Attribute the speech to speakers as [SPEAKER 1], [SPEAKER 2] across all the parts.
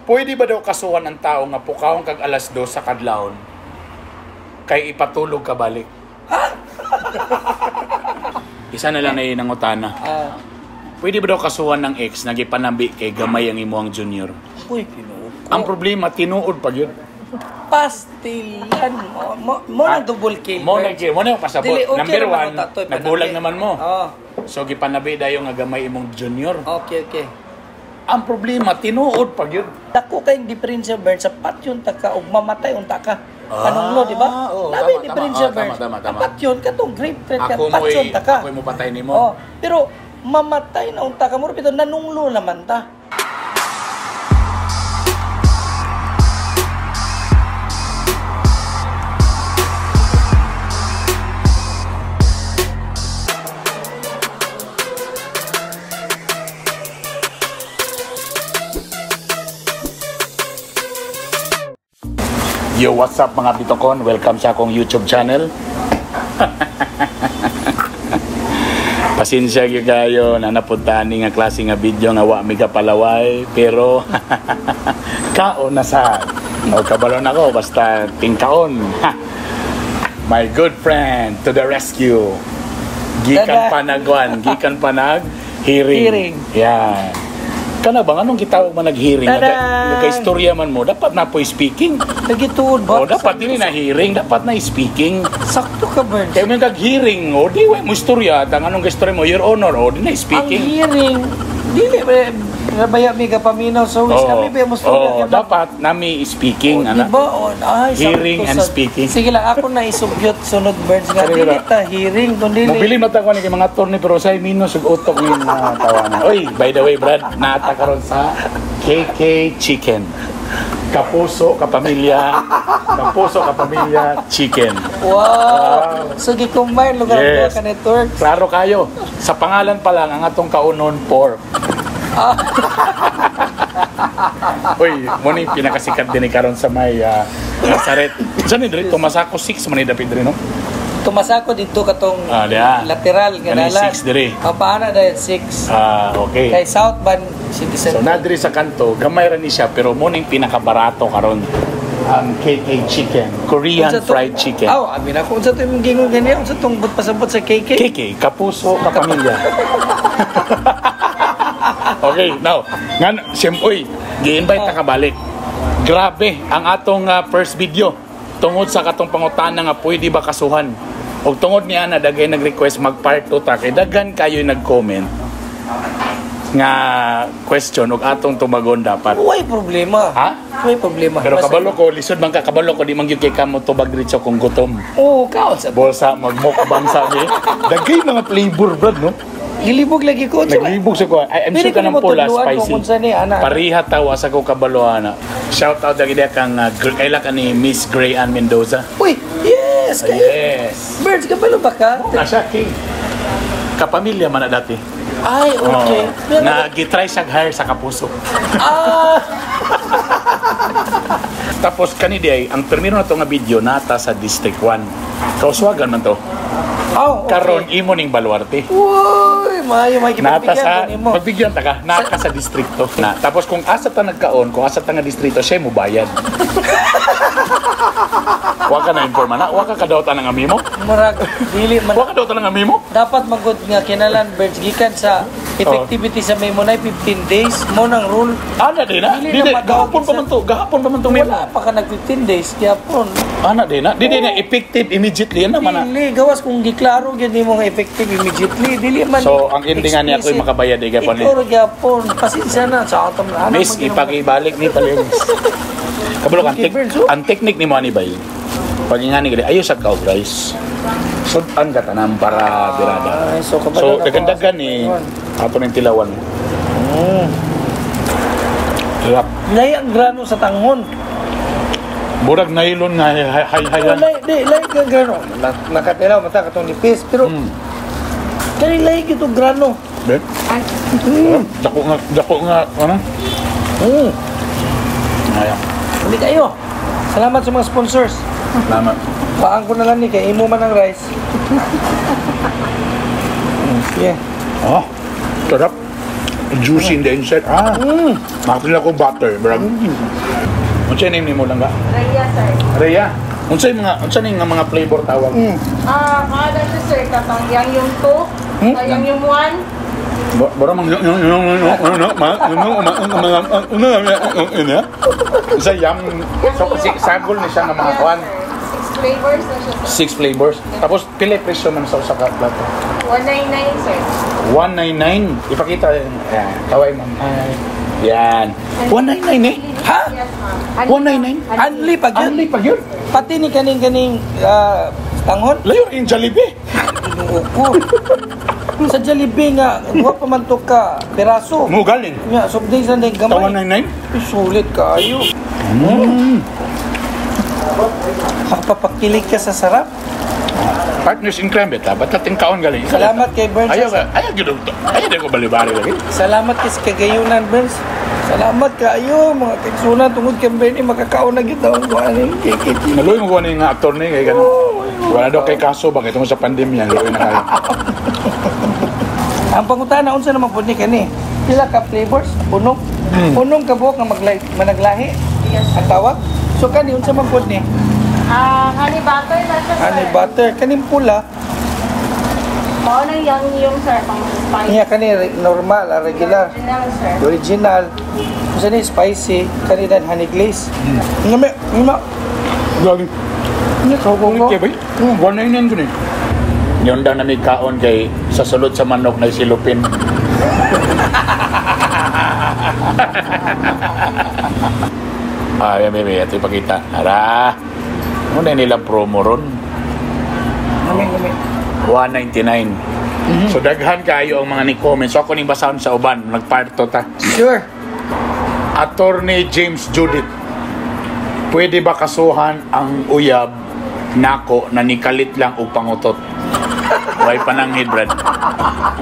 [SPEAKER 1] Pwede ba daw kasuhan ang tao nga pukawon kag alas 2 sa kadlawon kay ipatulog ka balik? Isa na lang na nangutana. Pwede ba daw kasuhan ng ex na gipanabi kay gamay ang imuang junior?
[SPEAKER 2] Uy, tinuod.
[SPEAKER 1] Ang problema, tinuod pa yun.
[SPEAKER 2] Pastilan. Mo nang double kill.
[SPEAKER 1] Mo na mo na pasabot.
[SPEAKER 2] Dili, okay.
[SPEAKER 1] Number
[SPEAKER 2] naman
[SPEAKER 1] one,
[SPEAKER 2] ang tatoy, panabi.
[SPEAKER 1] nagbulag naman mo.
[SPEAKER 2] Oh,
[SPEAKER 1] So gipanabi dayo nga gamay imong junior.
[SPEAKER 2] okay, okay.
[SPEAKER 1] Ang problema, tinuod pa yun.
[SPEAKER 2] Dako kayong diferensya, Bern, sa patyon ta ka ug mamatay unta ka. Panunglo, di ba?
[SPEAKER 1] Oo,
[SPEAKER 2] Labi
[SPEAKER 1] tama,
[SPEAKER 2] diferensya,
[SPEAKER 1] tama. Oo,
[SPEAKER 2] Bern.
[SPEAKER 1] tama, tama, tama.
[SPEAKER 2] Ang patyon katong grave threat ka,
[SPEAKER 1] Ako mo
[SPEAKER 2] patyon ta ka.
[SPEAKER 1] ako mo patay nimo.
[SPEAKER 2] Oh, pero mamatay na unta ka mo pero nanunglo naman ta.
[SPEAKER 1] Yo, what's up mga bitokon? Welcome sa akong YouTube channel. Pasensya gyud kayo na napunta ni nga klase nga video nga wa mi kapalaway, pero kaon na sa o kabalo na ko basta tingkaon. My good friend to the rescue. Gikan
[SPEAKER 2] Tada!
[SPEAKER 1] panagwan, gikan panag hearing.
[SPEAKER 2] Hearing.
[SPEAKER 1] Yan. Kana ba anong gitawag man nag-hearing?
[SPEAKER 2] Tada!
[SPEAKER 1] Nagka-istorya man mo, dapat na po speaking.
[SPEAKER 2] Nagituod ba?
[SPEAKER 1] O dapat dili na hearing, dapat na speaking.
[SPEAKER 2] Sakto ka, Bern.
[SPEAKER 1] Kaya mo kag hearing, o di way mo istorya, tang anong istorya mo, Your Honor, o di na
[SPEAKER 2] Ang
[SPEAKER 1] speaking.
[SPEAKER 2] hearing, dili ba rabaya mi ka paminaw sa wis kami ba mo
[SPEAKER 1] Oo, dapat nami speaking,
[SPEAKER 2] Di
[SPEAKER 1] ana.
[SPEAKER 2] ba? Oh, ay, sakto
[SPEAKER 1] Hearing and speaking.
[SPEAKER 2] Sige lang, ako na isugyot sunod, Burns nga.
[SPEAKER 1] Sorry,
[SPEAKER 2] Dili
[SPEAKER 1] ba?
[SPEAKER 2] ta hearing, kundi
[SPEAKER 1] Mobili mata ko ni kay mga attorney pero say minus ug utok ni mga tawana. Oy, by the way, Brad, naata karon sa KK Chicken. Kapuso, kapamilya, kapuso, kapamilya, chicken.
[SPEAKER 2] Wow! So, gi-combine lugar
[SPEAKER 1] Yes.
[SPEAKER 2] ka network.
[SPEAKER 1] Klaro kayo, sa pangalan pa lang, ang atong kaunon, pork. Uy, mo ni pinakasikat din ni karon sa may Nazaret. Saan ni diri? Tumasako 6 man ni dapit diri, no?
[SPEAKER 2] Tumasako dito katong
[SPEAKER 1] Ah, diha.
[SPEAKER 2] lateral nga
[SPEAKER 1] Kani
[SPEAKER 2] dalan.
[SPEAKER 1] six diri.
[SPEAKER 2] Ang paana dahil 6.
[SPEAKER 1] Ah, okay.
[SPEAKER 2] Kay South Ban City
[SPEAKER 1] So
[SPEAKER 2] Center.
[SPEAKER 1] na diri sa kanto, gamay ra ni siya pero mo ning pinakabarato karon ang KK Chicken, Korean
[SPEAKER 2] Unsa to-
[SPEAKER 1] fried chicken.
[SPEAKER 2] Aw, abi na ko unsa to imong gingon ganiya, unsa tong but pasabot sa KK?
[SPEAKER 1] KK, kapuso, kapamilya. Okay, now, ngan, siyempre, gi-invite na kabalik. Grabe, ang atong first video, tungod sa katong pangutana nga pwede ba kasuhan. Og tungod niya na dagay nag-request mag part 2 ta kay daghan kayo nag-comment nga question og atong tubagon dapat.
[SPEAKER 2] Way problema.
[SPEAKER 1] Ha?
[SPEAKER 2] Way problema.
[SPEAKER 1] Pero
[SPEAKER 2] Basta-
[SPEAKER 1] kabalo ko, lisod man ka, kabalo ko, di man gyud kay kamo tubag diretso kung gutom.
[SPEAKER 2] Oo, kaon sa
[SPEAKER 1] Bolsa, magmukbang sa mi. Dagay mga flavor, brad, no?
[SPEAKER 2] Gilibog lagi ko. Unsa ba?
[SPEAKER 1] Naglibog sa ko. I'm
[SPEAKER 2] Pwede
[SPEAKER 1] sure
[SPEAKER 2] ko
[SPEAKER 1] ka ng
[SPEAKER 2] nimo
[SPEAKER 1] pula,
[SPEAKER 2] tudluan
[SPEAKER 1] spicy.
[SPEAKER 2] kung unsa ni, ana.
[SPEAKER 1] Pariha tawa sa ko kabaloana. Shout out lagi diya kang kaila ka ni Miss Gray Ann Mendoza.
[SPEAKER 2] Uy, yes! Kay
[SPEAKER 1] Yes.
[SPEAKER 2] Birds, kabalo ba ka?
[SPEAKER 1] Na siya, king. Kapamilya man na dati.
[SPEAKER 2] Ay, okay.
[SPEAKER 1] Oo.
[SPEAKER 2] Pero-
[SPEAKER 1] Na gitry siya hire sa kapuso.
[SPEAKER 2] Ah!
[SPEAKER 1] Tapos kani di ay, ang termino na to nga video nata sa District 1. Kauswagan man to.
[SPEAKER 2] Oh, okay.
[SPEAKER 1] Karon imo ning baluarte.
[SPEAKER 2] Uy, maayo may
[SPEAKER 1] Nata
[SPEAKER 2] kipabigyan
[SPEAKER 1] sa
[SPEAKER 2] ko nimo.
[SPEAKER 1] pagbigyan ta ka, nata sa distrito. Na tapos kung asa ta nagkaon, kung asa ta nga distrito, siya mo bayad. Wa ka na informa na, wa ka kadawat ang amimo.
[SPEAKER 2] Murag dili man
[SPEAKER 1] Wa ka dawat ang amimo.
[SPEAKER 2] dapat magud nga kinalan birds gikan sa effectivity sa memo na 15 days mo nang rule.
[SPEAKER 1] Ana din na.
[SPEAKER 2] Dili
[SPEAKER 1] Di
[SPEAKER 2] na
[SPEAKER 1] di,
[SPEAKER 2] matawag
[SPEAKER 1] gahapon pa man to, gahapon pa man to memo.
[SPEAKER 2] Wala pa ka nag 15 days gyapon.
[SPEAKER 1] Ana din na. Di di na effective immediately ana man na.
[SPEAKER 2] Dili gawas kung giklaro gyud nimo nga effective immediately dili man.
[SPEAKER 1] So, ang ending nga niya ako'y
[SPEAKER 2] explicit.
[SPEAKER 1] makabayad, eh, gyapon ni.
[SPEAKER 2] Ikaw ra gyapon pasensya na sa atom na ana
[SPEAKER 1] Miss,
[SPEAKER 2] man gyud ang-
[SPEAKER 1] ipakibalik ni palihog. Kabalo ka, ang,
[SPEAKER 2] Okay, Birds, oh.
[SPEAKER 1] ang technique ni mo ani bay. Pag nga ni ayo sa kaog rice. Sudan ka tanan para birada.
[SPEAKER 2] Ay, so, kabalo
[SPEAKER 1] So,
[SPEAKER 2] na ko.
[SPEAKER 1] dagandagan ni ato ning tilawan. Sarap.
[SPEAKER 2] Lahi ang grano sa tanghon.
[SPEAKER 1] Murag nylon nga hay-hayan.
[SPEAKER 2] Lahi, di, lahi ang grano. Nakatilaw mata katong nipis pero kani lahi gyud grano.
[SPEAKER 1] Be? Dako nga, ano? Ayan.
[SPEAKER 2] Hindi kayo. Salamat sa mga sponsors.
[SPEAKER 1] Salamat.
[SPEAKER 2] Paan ko na lang ni kay imo man ang rice. Sige.
[SPEAKER 1] Oh, sarap. Juicy in the inside. Ah. Makatila ko butter, bro. Unsa name nimo lang ga?
[SPEAKER 3] Raya, sir.
[SPEAKER 1] Rhea. Unsa yung mga unsa ning nga mga flavor tawag?
[SPEAKER 3] Ah, kada siya, sir. Katong yang yung 2, yang yung 1.
[SPEAKER 1] Bora mang sa yam so si sagol ni siya nga mga kuan.
[SPEAKER 3] Sir. Six flavors na siya, sir.
[SPEAKER 1] Six flavors. Tapos pila presyo man sa usa ka plato?
[SPEAKER 3] 199, sir.
[SPEAKER 1] 199. Ipakita. Ayan. Kaway, ma'am. Hi. Yan. 199 eh.
[SPEAKER 2] Ha?
[SPEAKER 3] Yes, ma'am.
[SPEAKER 1] 199?
[SPEAKER 2] Anli pag yun.
[SPEAKER 1] Anli pag yun.
[SPEAKER 2] Pati ni kaning kaning tanghon.
[SPEAKER 1] Layo rin Jollibee.
[SPEAKER 2] Ginoo ko. Sa Jollibee nga, wa pa man to ka piraso.
[SPEAKER 1] Mo galing.
[SPEAKER 2] Nya, soft drinks lang din
[SPEAKER 1] Ta
[SPEAKER 2] gamay.
[SPEAKER 1] 199?
[SPEAKER 2] Ay, sulit kaayo. Makapapakilig ka sa sarap.
[SPEAKER 1] Partners in crime beta. Ba't natin kaon galing?
[SPEAKER 2] Salamat kay Burns.
[SPEAKER 1] Ayaw ka. Ayaw gyud to. Ayaw di ko balibari lagi.
[SPEAKER 2] Salamat kay sa Kagayunan, Burns. Salamat kaayo mga kaigsunan tungod kay Bernie makakaon na gyud taon ko aning kikit.
[SPEAKER 1] Naluoy mo ko ni nga aktor ni kay ganun. Wala daw kay kaso bakit mo sa pandemya luoy na kayo.
[SPEAKER 2] Ang pangutana unsa naman pud ni kani? Pila ka flavors? Unong. Unong ka buok nga managlahi.
[SPEAKER 3] Yes,
[SPEAKER 2] Ang
[SPEAKER 3] sir.
[SPEAKER 2] tawag. So kani unsa man pud ni?
[SPEAKER 3] Ah, honey butter na siya, sir.
[SPEAKER 2] Honey butter kaning pula.
[SPEAKER 3] Mao nang yang yung, sir, pang spice.
[SPEAKER 2] Niya kani normal, regular.
[SPEAKER 3] Original, sir.
[SPEAKER 2] Original. Unsa ni spicy kani dan honey glaze. Ngame, ngama.
[SPEAKER 1] Grabe.
[SPEAKER 2] Nya ka ko.
[SPEAKER 1] Ulit kay bay. 199 ko ni. Yun daw na may kaon kay sa sulod sa manok na silupin. Ay, baby, ito ipakita. Ara. Muna nila promo ron.
[SPEAKER 2] Ngame, ngame.
[SPEAKER 1] 199. So daghan kayo ang mga ni comment. So ako ning basahon sa uban, nagparto ta.
[SPEAKER 2] Sure.
[SPEAKER 1] Attorney James Judith, pwede ba kasuhan ang uyab nako na nikalit lang og pangutot? Way pananghid, Brad.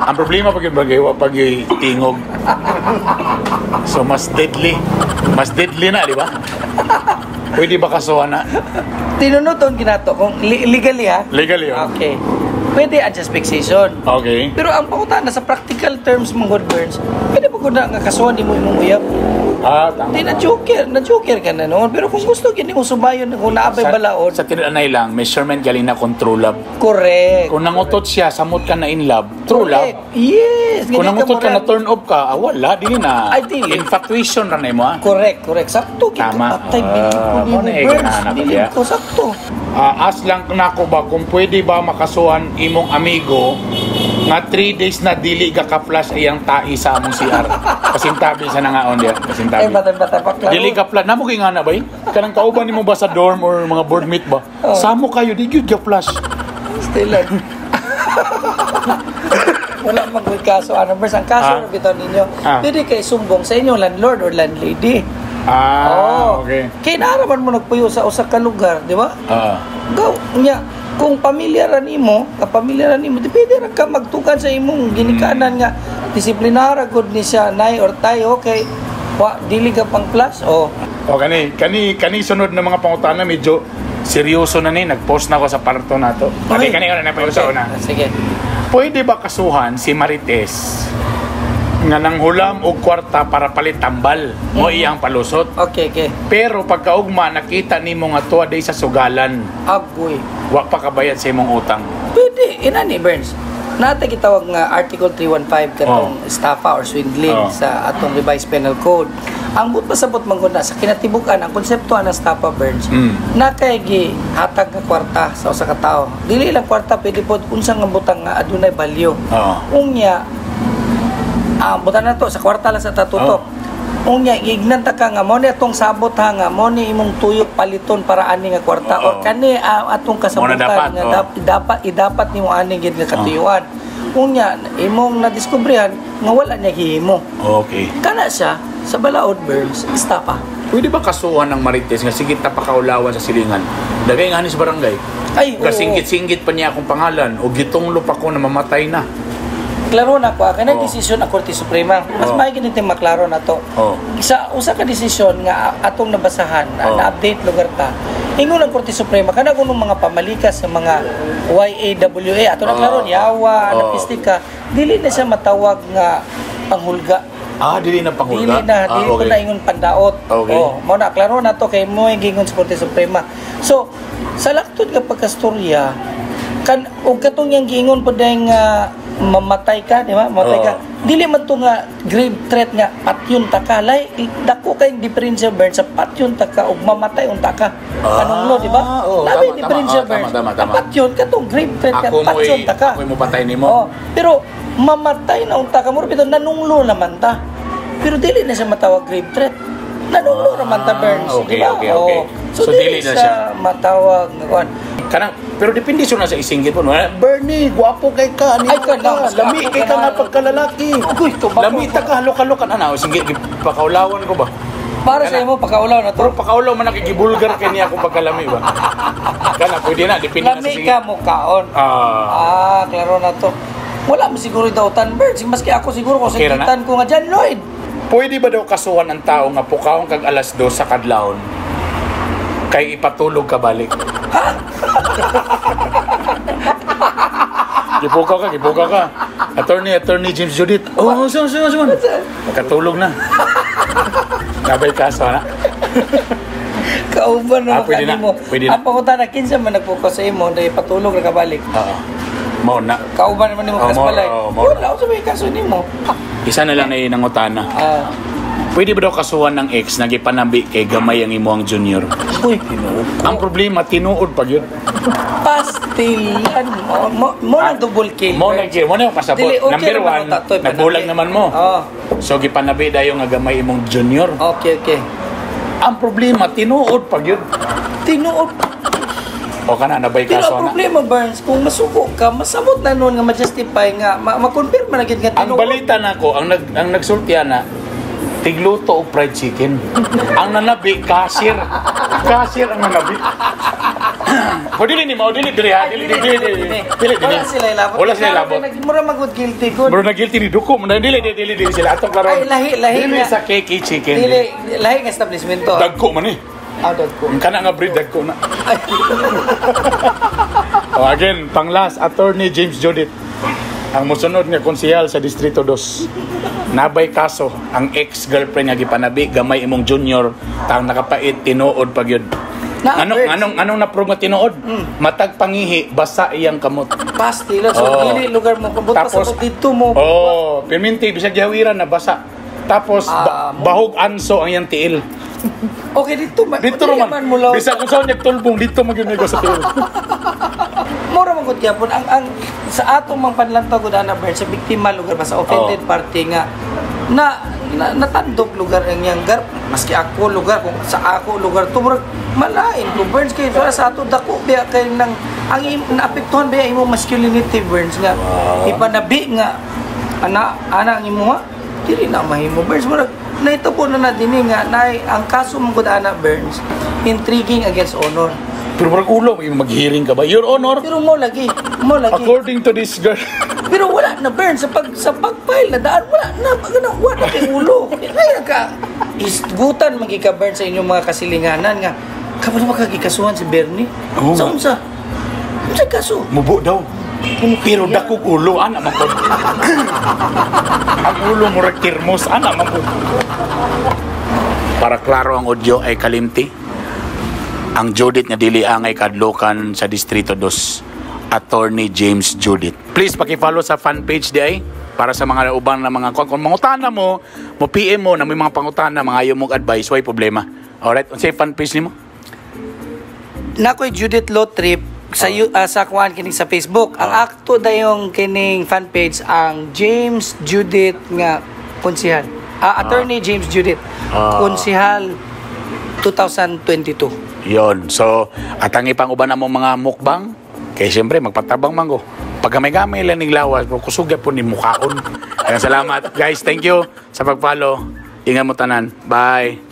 [SPEAKER 1] Ang problema pag yung bagay, wa pag yung tingog. So, mas deadly. Mas deadly na, di ba? Pwede ba kasuhan na?
[SPEAKER 2] Tinunuton ginato kung legally ha.
[SPEAKER 1] Legally, oh.
[SPEAKER 2] Okay. Pwede adjust fixation.
[SPEAKER 1] Okay.
[SPEAKER 2] Pero ang pangutana sa practical terms mga good burns, pwede ba ko na nga kasuhan nimo imong uyab?
[SPEAKER 1] Ah, tama.
[SPEAKER 2] Di na joker ka na noon. Pero kung gusto gini mo sumayon kung naabay balaod,
[SPEAKER 1] Sa tinanay lang, measurement galing na kung true love.
[SPEAKER 2] Correct.
[SPEAKER 1] Kung nangutot siya, samot ka na in love, true love.
[SPEAKER 2] Correct. Yes.
[SPEAKER 1] Kung
[SPEAKER 2] Ganyan
[SPEAKER 1] nangutot ka na
[SPEAKER 2] moral.
[SPEAKER 1] turn off ka, wala, dili na.
[SPEAKER 2] Ay, dili.
[SPEAKER 1] Infatuation ra na mo, ah.
[SPEAKER 2] Correct, correct. Sakto. Gid
[SPEAKER 1] Tama.
[SPEAKER 2] Patay, bilib ko
[SPEAKER 1] Ah,
[SPEAKER 2] nimo,
[SPEAKER 1] mo na eh,
[SPEAKER 2] Burns.
[SPEAKER 1] ganahan ako
[SPEAKER 2] Bilib
[SPEAKER 1] diya.
[SPEAKER 2] ko, sakto.
[SPEAKER 1] Ask lang nako ba kung pwede ba makasuhan imong amigo nga 3 days na dili ka ka-flash iyang tai sa among CR. Pasintabi sa nangaon diya. Pasintabi.
[SPEAKER 2] Ay, batay, batay, paklaro.
[SPEAKER 1] Dili ka flash. Namo kay nga na bay? Kanang kauban nimo ba sa dorm or mga board meet ba?
[SPEAKER 2] Oh.
[SPEAKER 1] Samo kayo di gyud ka flash.
[SPEAKER 2] Still lang. Wala mag kaso ano Burns. Ang kaso na bitaw ninyo, pwede kay sumbong sa inyong landlord or landlady.
[SPEAKER 1] Ah,
[SPEAKER 2] Oo.
[SPEAKER 1] okay.
[SPEAKER 2] Kay naaraman mo nagpuyo sa usa ka lugar, di ba? Gaw nya kung pamilya ra nimo, kapamilya ra nimo, depende ra ka magtukan sa imong ginikanan nga disiplinara gud ni siya nay or tay, okay. Wa dili ka pang plus o
[SPEAKER 1] O kani kani kani sunod na mga pangutana medyo seryoso na ni nag-post na ako sa parto nato. Kani
[SPEAKER 2] Okay.
[SPEAKER 1] kani una na pa sa una.
[SPEAKER 2] Sige.
[SPEAKER 1] Pwede ba kasuhan si Marites nga nanghulam og kwarta para palit tambal mo iyang palusot?
[SPEAKER 2] Okay.
[SPEAKER 1] Pero pagkaugma nakita nimo nga tuwa day sa sugalan,
[SPEAKER 2] Agoy.
[SPEAKER 1] wa pa kabayad sa imong utang.
[SPEAKER 2] Pwede ina ni Burns. Nata gitawag nga Article 315 katong estafa or swindling sa atong revised penal code. Ang but pasabot man gud na sa kinatibuk-an ang konsepto ang estafa, Burns. Na kay gihatag nga kwarta sa usa ka tawo. Dili lang kwarta, pwede pod unsa nga butang nga adunay value. Unya butang na to sa kwarta lang sa tatutok. Unya gignan ta ka nga mo ni atong sabot ha nga mo ni imong tuyok paliton para ani nga kwarta or kani atong kasabutan
[SPEAKER 1] Mo na dapat,
[SPEAKER 2] nga dapat idapat nimo ani gid nga katuyuan. Unya imong nadiskubrehan nga wala niya gihimo. Kana siya sa balaod, Burns, estafa.
[SPEAKER 1] Pwede ba kasuhan ng Marites nga sige ta pakaulawan sa silingan? Dagay nga ni sa barangay.
[SPEAKER 2] Ay, oo.
[SPEAKER 1] Kasingit-singit pa niya akong pangalan o gitunglo pa ko na mamatay na.
[SPEAKER 2] Klaro na ko, kanang desisyon ang Korte Suprema. Mas maigi nito maklaro na to. Sa usa ka desisyon nga atong nabasahan, na-update lugar ta. Ingon ang Korte Suprema kana kunong mga pamalikas sa mga YAWA ato na klaro yawa, napistika, dili na siya matawag nga panghulga.
[SPEAKER 1] Ah, dili na panghulga.
[SPEAKER 2] Dili na, dili ko na ingon pandaot. Oh, mao na klaro na to kay mo yung gingon sa Korte Suprema. So, sa laktod nga pagkastorya kan og katong yang giingon pud nga mamatay ka, di ba? Mamatay ka. Dili man to nga grave threat nga patyon ta ka. Lay, dako kay diferensya, Bern, sa patyon ta ka ug mamatay unta ka. Anong lo, di ba?
[SPEAKER 1] Oo,
[SPEAKER 2] Labi
[SPEAKER 1] tama,
[SPEAKER 2] diferensya,
[SPEAKER 1] tama.
[SPEAKER 2] Bern.
[SPEAKER 1] Tama, tama, tama.
[SPEAKER 2] Ang patyon katong grave threat ka,
[SPEAKER 1] Ako mo'y,
[SPEAKER 2] patyon ta ka.
[SPEAKER 1] ako'y mopatay nimo.
[SPEAKER 2] Oh, pero mamatay na unta ka muro bitaw nanunglo naman ta. Pero dili na siya matawag grave threat. Nanunglo naman ta, Burns.
[SPEAKER 1] Okay,
[SPEAKER 2] di ba?
[SPEAKER 1] okay.
[SPEAKER 2] Oh. So,
[SPEAKER 1] So,
[SPEAKER 2] dili
[SPEAKER 1] dili na siya.
[SPEAKER 2] matawag nga kuan.
[SPEAKER 1] Kanang, pero depende siya na sa isinggit po. No? Bernie, gwapo kay ka.
[SPEAKER 2] Ay, ka na, mas
[SPEAKER 1] Lami
[SPEAKER 2] gwapo
[SPEAKER 1] kay
[SPEAKER 2] ka
[SPEAKER 1] ka nga
[SPEAKER 2] na.
[SPEAKER 1] pagkalalaki.
[SPEAKER 2] Uy, tubako.
[SPEAKER 1] Lami ta ka, halok-halokan. Ano, singgit, pakaulawan ko ba?
[SPEAKER 2] Para sa imo pakaulaw na
[SPEAKER 1] Pero
[SPEAKER 2] to.
[SPEAKER 1] pakaulaw man nakikibulgar kay niya akong pagkalami ba? Kana, pwede na, depende na sa
[SPEAKER 2] Lami
[SPEAKER 1] singgit.
[SPEAKER 2] ka mo kaon.
[SPEAKER 1] Ah,
[SPEAKER 2] Ah, klaro na to. Wala mo siguro dautan, Burns. Maski ako siguro kung
[SPEAKER 1] Okay ra na?
[SPEAKER 2] sakitan ko nga dyan, Lloyd.
[SPEAKER 1] Pwede ba daw kasuhan ang tao nga pukawon kag alas 2 sa kadlawon kay ipatulog ka balik? Gipukaw ka, gipukaw ka. Attorney, Attorney James Judith. Oh, so, so, so. Nakatulog na. Nabay kaso na.
[SPEAKER 2] Kauban na
[SPEAKER 1] Ah, pwede na,
[SPEAKER 2] mo.
[SPEAKER 1] pwede na.
[SPEAKER 2] Ang pangutana, kinsa man nagpukaw sa imo, dahil patulog na kabalik.
[SPEAKER 1] Oo. Mao na.
[SPEAKER 2] Kauban naman nimo
[SPEAKER 1] Oh,
[SPEAKER 2] kas balay.
[SPEAKER 1] oh, more.
[SPEAKER 2] Wala sa may kaso nimo.
[SPEAKER 1] Isa na lang na nangutana.
[SPEAKER 2] Ah,
[SPEAKER 1] Pwede ba daw kasuhan ng ex na gipanabi kay gamay ang imuang junior?
[SPEAKER 2] Uy, tinuod.
[SPEAKER 1] Ang problema, tinuod pag yun.
[SPEAKER 2] Pastilan. Mo, mo, mo nang double kill.
[SPEAKER 1] Mo na mo na yung pasabot.
[SPEAKER 2] Dili, okay
[SPEAKER 1] Number
[SPEAKER 2] naman
[SPEAKER 1] one,
[SPEAKER 2] ang tatoy, panabi.
[SPEAKER 1] nagbulag naman mo.
[SPEAKER 2] Oh,
[SPEAKER 1] So gipanabi dayo nga gamay imong junior.
[SPEAKER 2] okay.
[SPEAKER 1] Ang problema, tinuod pag yun.
[SPEAKER 2] Tinuod.
[SPEAKER 1] O kana, nabay
[SPEAKER 2] Pero
[SPEAKER 1] kaso
[SPEAKER 2] ang
[SPEAKER 1] na.
[SPEAKER 2] problema, Burns, kung masuko ka, masamot na noon nga ma-justify nga, ma-confirm na gid nga
[SPEAKER 1] Ang
[SPEAKER 2] tinuod.
[SPEAKER 1] balita nako, ang nagsultian na, tigluto og fried chicken. Ang nanabi, cashier. Cashier ang nanabi. O dili ni mo, dili dili ha, dili dili dili dili. Dili dili.
[SPEAKER 2] Wala sila ilabot.
[SPEAKER 1] Wala sila ilabot.
[SPEAKER 2] Mura magud guilty good.
[SPEAKER 1] Bro na guilty ni duko, man dili dili dili dili sila atong karon.
[SPEAKER 2] Ay, lahi, lahi
[SPEAKER 1] Dili
[SPEAKER 2] nga.
[SPEAKER 1] sa KK chicken.
[SPEAKER 2] Dili lahi nga establishment to.
[SPEAKER 1] Dagko man eh.
[SPEAKER 2] Ah, dagko.
[SPEAKER 1] Ang kana nga breed dagko na.
[SPEAKER 2] Ay,
[SPEAKER 1] Oh, again, panglas, Attorney James Judith. Ang musunod nga konsehal sa Distrito 2. Nabay kaso ang ex-girlfriend nga gipanabi gamay imong junior tang nakapait tinuod pag yun.
[SPEAKER 2] Na,
[SPEAKER 1] Anong
[SPEAKER 2] Birds.
[SPEAKER 1] anong anong na-prove nga tinuod? Matag pangihi basa iyang kamot.
[SPEAKER 2] Pastila so
[SPEAKER 1] Oh.
[SPEAKER 2] dili lugar mo kubot pa sa
[SPEAKER 1] Tapos-
[SPEAKER 2] dito mo.
[SPEAKER 1] Oh, pirminti bisag gihawiran na basa. Tapos bahog anso ang iyang tiil.
[SPEAKER 2] Okay dito man.
[SPEAKER 1] Dito
[SPEAKER 2] dili
[SPEAKER 1] man.
[SPEAKER 2] mo law.
[SPEAKER 1] Bisag kung saan nagtulbong dito magyud sa tiil.
[SPEAKER 2] Mura man gud gyapon ang sa atong mang panlantaw gud ana Birds, sa biktima lugar ba sa offended party nga na, na natandok lugar ang iyang gar maski ako lugar kung sa ako lugar to murag malain ko Burns kay para sa ato dako biya kay nang ang naapektuhan biya imong masculinity, Burns, nga ipanabi nga ana ana ang imuha dili na mahimo, Burns. Murag naitabo na na dinhi nga na ang kaso man gud ana, Burns, intriguing against honor.
[SPEAKER 1] Pero murag ulo mag-hearing ka ba? Your Honor,
[SPEAKER 2] Pero mo lagi mo lagi.
[SPEAKER 1] According to this girl.
[SPEAKER 2] Pero wala na, Burns, sa pag-file na daan wala na pag ano, wala kay ulo. Kaya ka isgutan magi ka, Burns, sa inyong mga kasilinganan nga kabalo ba kagikasuhan si Bernie?
[SPEAKER 1] Oo
[SPEAKER 2] Sa
[SPEAKER 1] nga.
[SPEAKER 2] unsa? Unsa kaso?
[SPEAKER 1] Mubo daw. Pero dakog ulo, ana man pud. Ang ulo murag kirmos, ana man pud. Para klaro ang audio ay kalimti. Ang Judith nga dili angay kadlokan sa Distrito 2. Attorney James Judith. Please paki-follow sa fan page di ay para sa mga uban na mga kung mangutana mo, mo PM mo na may mga pangutana, mga ayaw mong advice, way problema. Alright, unsay fan page nimo?
[SPEAKER 2] Nakoy Judith Law Trip sa sa kuan kining sa Facebook. Ang akto dayong kining fan page ang James Judith nga konsihal. Attorney James Judith. Konsihal 2022.
[SPEAKER 1] Yon. So, at ang ipang uban na mo mga mukbang, kay siyempre, magpatabang mango. Pagkamay-gamay lang ning lawas, pero kusog po ni mukaon. Kaya salamat. Guys, thank you sa pag-follow. Ingat mo tanan. Bye.